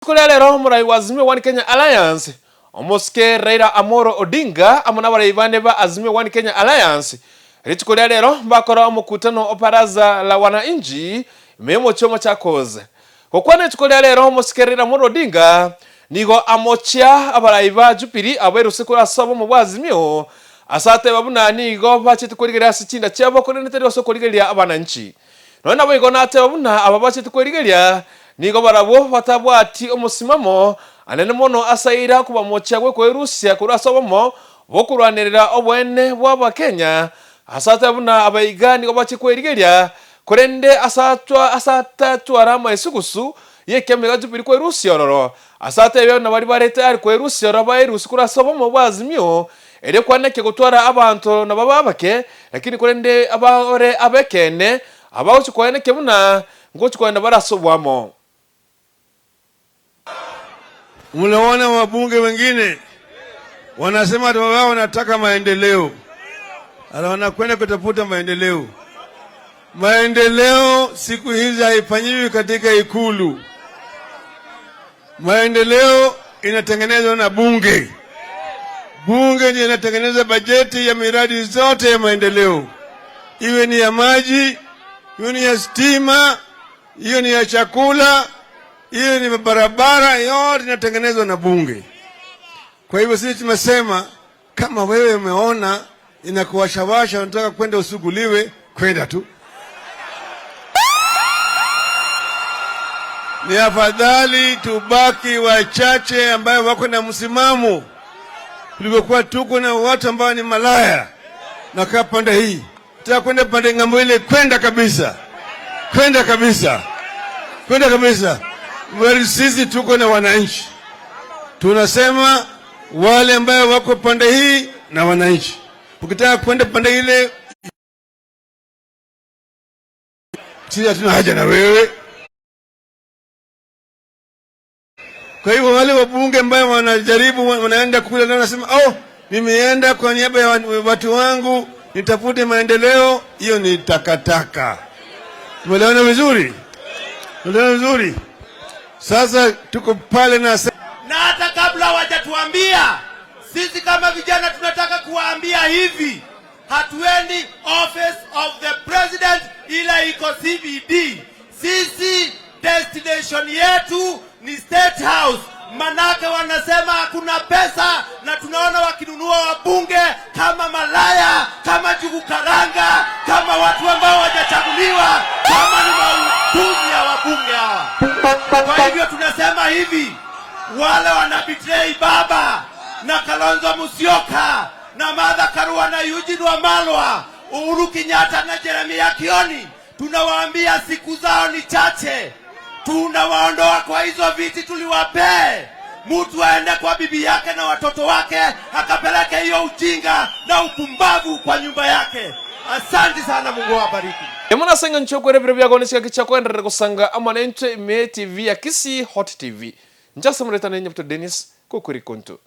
Rituko ria rero omorai wa Azimio One Kenya Alliance, omosike Raila Amolo Odinga amo nabarai bande ba Azimio One Kenya Alliance rituko ria rero mbakora omokutano o Baraza la Wananchi ime y'omochie o Machakos. Gokwana rituko ria rero omosike Raila Amolo Odinga nigo amochia abarai ba Jubilee abairuse korwa ase obomo bwa Azimio ase ateba buna nigo bachete korigereria ase chinda chiabo korende tari ase okorigereria abananchi. Nonya naboigo nateba buna aba bachete kwerigeria nigo barabwo batabwati omosimamo anene mono ase aira kobamochia gwekoerusia korwa ase obomo bokorwanerera oboene bw'Abakenya, ase ateba buna abaiga nigo bachie kwerigeria, korende ase atwa ase atatwara amaesugusu y'ekiamega Jubilee kwerusia ororo, ase atebia buna baria bare tayari kwerusia ororo baerusie korwa ase obomo bwa Azimio, erio kwaneke gotwara abanto nababe abake, lakini korende abare ab'ekeene, abagochia koenekia buna ngochia kogenda bare ase oboamo. Mnaona wabunge wengine wanasema ati wao wanataka maendeleo, ala wanakwenda kutafuta maendeleo. Maendeleo siku hizi haifanyiwi katika Ikulu. Maendeleo inatengenezwa na bunge. Bunge ndiyo inatengeneza bajeti ya miradi zote ya maendeleo, iwe ni ya maji, iwe ni ya stima, iwe ni ya chakula, iwe ni barabara, yote inatengenezwa na bunge. Kwa hivyo sisi tumesema kama wewe umeona inakuwashawasha, unataka kwenda usuguliwe, kwenda tu. Ni afadhali tubaki wachache ambayo wako na msimamo kuliko tuko na watu ambao ni malaya na kaa pande hii, nataka kwenda pande ng'ambo ile, kwenda kabisa, kwenda kabisa, kwenda kabisa. Well, sisi tuko na wananchi, tunasema wale ambayo wako pande hii na wananchi, ukitaka kwenda pande ile, sisi hatuna haja na wewe. Kwa hivyo wale wabunge ambao wanajaribu wanaenda kule na wanasema oh, nimeenda kwa niaba ya watu wangu nitafute maendeleo, hiyo ni takataka. Tumeelewana vizuri? Tumeelewana vizuri? Sasa tuko pale na na hata kabla hawajatuambia sisi kama vijana tunataka kuwaambia hivi, hatuendi office of the president, ila iko CBD. Sisi destination yetu ni State House, manake wanasema hakuna pesa, na tunaona wakinunua wabunge kama malaya, kama njugu karanga, kama watu ambao hawajachaguliwa, kama ni mautuzi ya wabunge hawa. Kwa hivyo tunasema hivi, wale wana betray baba na Kalonzo Musyoka na Martha Karua na Eugene Wamalwa, Uhuru Kenyatta na Jeremiah Kioni, tunawaambia siku zao ni chache. Tunawaondoa kwa hizo viti tuliwapee. Mtu aende kwa bibi yake na watoto wake akapeleke hiyo ujinga na upumbavu kwa nyumba yake. Asante sana, Mungu awabariki. Emo nase eng'encho y'okwera ebiro biago nechiaki chia koenderera gosanga amo naintwe ime TV ya Kisii Hot TV. Inche ase omoretani Nyabuto Dennis, kokorika onto.